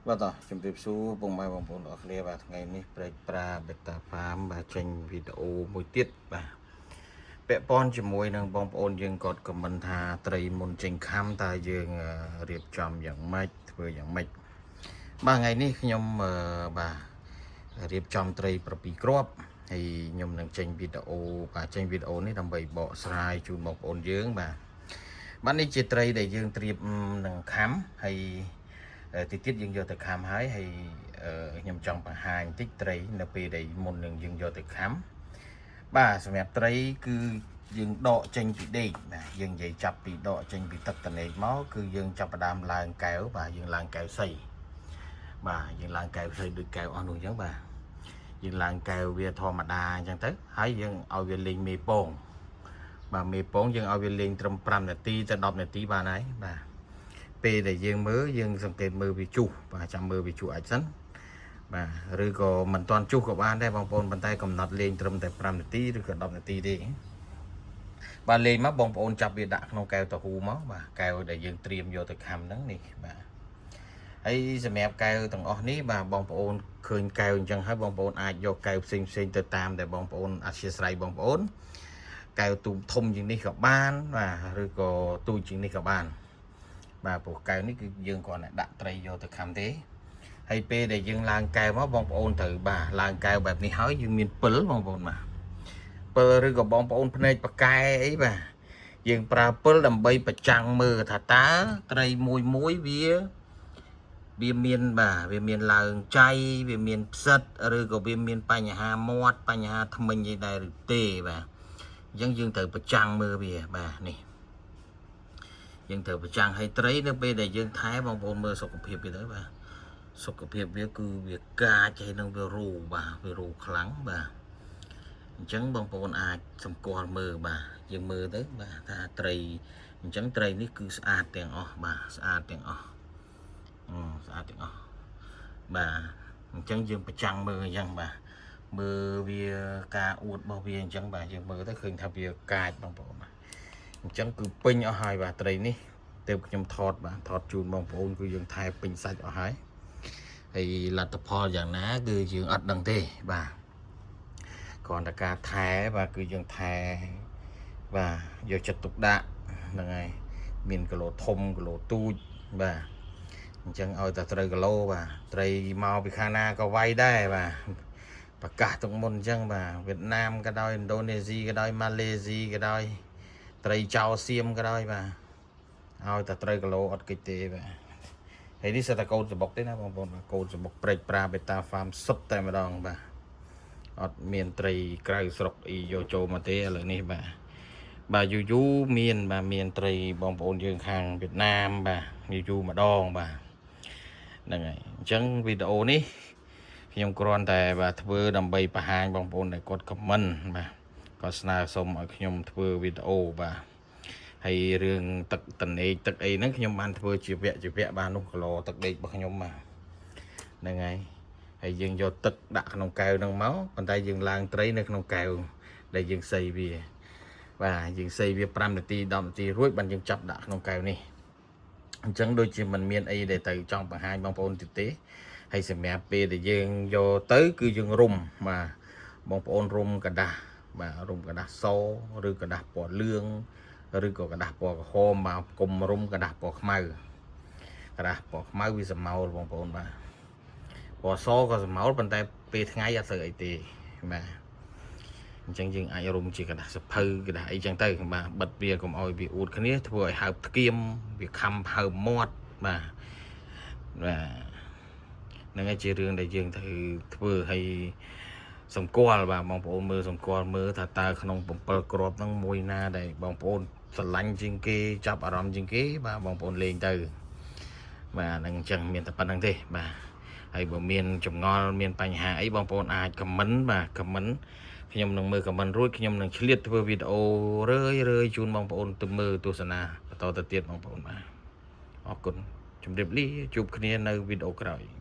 បាទតោះជំរាបសួរពុកម៉ែបងប្អូនអរគ្នាបាទថ្ងៃនេះព្រែកប្រាបេតាហ្វាមបាទចេញវីដេអូមួយទៀតបាទពាក់ព័ន្ធជាមួយនឹងបងប្អូនយើងគាត់ខមមិនថាត្រីមុនចេញខំតើយើងរៀបចំយ៉ាងម៉េចធ្វើយ៉ាងម៉េចបាទថ្ងៃនេះខ្ញុំបាទរៀបចំត្រី7គ្រាប់ហើយខ្ញុំនឹងចេញវីដេអូបាទចេញវីដេអូនេះដើម្បីបកស្រាយជូនបងប្អូនយើងបាទបាទនេះជាត្រីដែលយើងត្រៀមនឹងខំហើយ តិចទៀតយើងយកទៅខាំហើយហើយខ្ញុំចង់បង្ហាញតិចត្រីនៅពេលដែលមុននឹងយើងយកទៅខាំបាទសម្រាប់ត្រីគឺយើងដកចេញពីដេកបាទយើងនិយាយចាប់ពីដកចេញពីទឹកតនេកមកគឺយើងចាប់ផ្ដើមឡើងកែវបាទយើងឡើងកែវសីបាទយើងឡើងកែវសីដូចកែវអស់នោះអញ្ចឹងបាទយើងឡើងកែវវាធម្មតាអញ្ចឹងទៅហើយយើងឲ្យវាលេងមេពងបាទមេពងយើងឲ្យវាលេងត្រឹម5នាទីទៅ10នាទីបានហើយបាទ ពេលដែលយើងមើលយើងសង្កេតមើលវាជុះបាទចាំមើលវាជុះអាចសិនបាទឬក៏មិនទាន់ជុះក៏បានដែរបងប្អូនប៉ុន្តែកំណត់លេងត្រឹមតែ5នាទីឬក៏10នាទីទេបាទលេងមកបងប្អូនចាប់វាដាក់ក្នុងកែវតហ៊ូមកបាទកែវដែលយើងត្រៀមយកទៅខាំហ្នឹងនេះបាទហើយសម្រាប់កែវទាំងអស់នេះបាទបងប្អូនឃើញកែវអញ្ចឹងហើយបងប្អូនអាចយកកែវផ្សេងផ្សេងទៅតាមដែលបងប្អូនអធ្យាស្រ័យបងប្អូនកែវទូធំជាងនេះក៏បានបាទឬក៏ទូចជាងនេះក៏បាន បាទព្រោះកែវនេះគឺយើងគ្រាន់តែដាក់ត្រីយកទៅខាំទេហើយពេលដែលយើងឡើងកែវមកបងប្អូនត្រូវបាទឡើងកែវបែបនេះហើយយើងមានពិលបងប្អូនបាទពិលឬក៏បងប្អូនភ្នែកប៉កែអីបាទយើងប្រើពិលដើម្បីប្រចាំងមើលថាតើត្រីមួយមួយវាវាមានបាទវាមានឡើងចៃវាមានផ្សិតឬក៏វាមានបញ្ហាមាត់បញ្ហាថ្មិញអីដែរឬទេបាទអញ្ចឹងយើងត្រូវប្រចាំងមើលវាបាទនេះ យើងត្រូវប្រចាំងឲ្យត្រីនៅពេលដែលយើងថែបងប្អូនមើលសុខភាពវាទៅបាទសុខភាពវាគឺវាកាចហើយនឹងវារោបាទវារោខ្លាំងបាទអញ្ចឹងបងប្អូនអាចសម្គាល់មើលបាទយើងមើលទៅបាទថាត្រីអញ្ចឹងត្រីនេះគឺស្អាតទាំងអស់បាទស្អាតទាំងអស់អឺស្អាតទាំងអស់បាទអញ្ចឹងយើងប្រចាំងមើលអញ្ចឹងបាទមើលវាការអួតរបស់វាអញ្ចឹងបាទយើងមើលទៅឃើញថាវាកាចបងប្អូនបាទអញ្ចឹងគឺពេញអស់ហើយបាទត្រីនេះ ទើបខ្ញុំថតបាទថតជូនបងប្អូនគឺយើងថែពេញសាច់អស់ហើយហើយលទ្ធផលយ៉ាងណាគឺយើងអត់ដឹងទេបាទគ្រាន់តែការថែបាទគឺយើងថែបាទយកចិត្តទុកដាក់ហ្នឹងហើយមានគីឡូធំគីឡូទូចបាទអញ្ចឹងឲ្យតែត្រូវគីឡូបាទត្រីមកពីខាងណាក៏វាយដែរបាទប្រកាសទុកមុនអញ្ចឹងបាទវៀតណាមក៏ដោយឥណ្ឌូនេស៊ីក៏ដោយម៉ាឡេស៊ីក៏ដោយត្រីចោសៀមក៏ដោយបាទ ឲ្យតែត្រូវគីឡូអត់កិច្ចទេបាទហើយនេះសិតតែកូនសបុកទេណាបងប្អូនបាទកូនសបុកព្រែកប្រាបេតាហ្វាមសុទ្ធតែម្ដងបាទអត់មានត្រីក្រៅស្រុកអីយកចូលមកទេឥឡូវនេះបាទបាទយូរយូរមានបាទមានត្រីបងប្អូនយើងខាងវៀតណាមបាទយូរយូរម្ដងបាទហ្នឹងហើយអញ្ចឹងវីដេអូនេះខ្ញុំគ្រាន់តែបាទធ្វើដើម្បីបង្ហាញបងប្អូនដែលគាត់ខមមិនបាទគាត់ស្នើសុំឲ្យខ្ញុំធ្វើវីដេអូបាទ ហើយរឿងទឹកតនេកទឹកអីហ្នឹងខ្ញុំបានធ្វើជាវគ្គជាវគ្គបាទនោះគីឡូទឹកដេករបស់ខ្ញុំបាទហ្នឹងហើយហើយយើងយកទឹកដាក់ក្នុងកែវហ្នឹងមកប៉ុន្តែយើងឡើងត្រីនៅក្នុងកែវដែលយើងសីវាបាទយើងសីវា5នាទី10នាទីរួចបានយើងចាប់ដាក់ក្នុងកែវនេះអញ្ចឹងដូចជាมันមានអីដែលទៅចង់បង្ហាញបងប្អូនទៀតទេហើយសម្រាប់ពេលដែលយើងយកទៅគឺយើងរុំបាទបងប្អូនរុំក្រដាសបាទរុំក្រដាសសឬក្រដាសពណ៌លឿង ឬក៏ក្រដាសពណ៌ក្រហមបាទកុំរុំក្រដាសពណ៌ខ្មៅក្រដាសពណ៌ខ្មៅវាស្រមោលបងប្អូនបាទពណ៌សក៏ស្រមោលប៉ុន្តែពេលថ្ងៃអត់សូវអីទេបាទអញ្ចឹងយើងអាចរុំជាក្រដាសសភៅក្រដាសអីចឹងទៅបាទបិទវាកុំឲ្យវាអួតគ្នាធ្វើឲ្យហើបថ្គាមវាខំហើបមាត់បាទបាទហ្នឹងហើយជារឿងដែលយើងត្រូវធ្វើឲ្យសម្គាល់បាទបងប្អូនមើលសម្គាល់មើលថាតើក្នុង7គ្រាប់ហ្នឹងមួយណាដែលបងប្អូនស្រឡាញ់ជាងគេចាប់អារម្មណ៍ជាងគេបាទបងប្អូនលេងទៅបាទហ្នឹងអញ្ចឹងមានតែប៉ុណ្្នឹងទេបាទហើយបើមានចម្ងល់មានបញ្ហាអីបងប្អូនអាចខមមិនបាទខមមិនខ្ញុំនឹងមើលខមមិនរួចខ្ញុំនឹងឆ្លៀតធ្វើវីដេអូរឿយរឿយជូនបងប្អូនទៅមើលទស្សនាបន្តទៅទៀតបងប្អូនបាទអរគុណជម្រាបលាជួបគ្នានៅវីដេអូក្រោយ។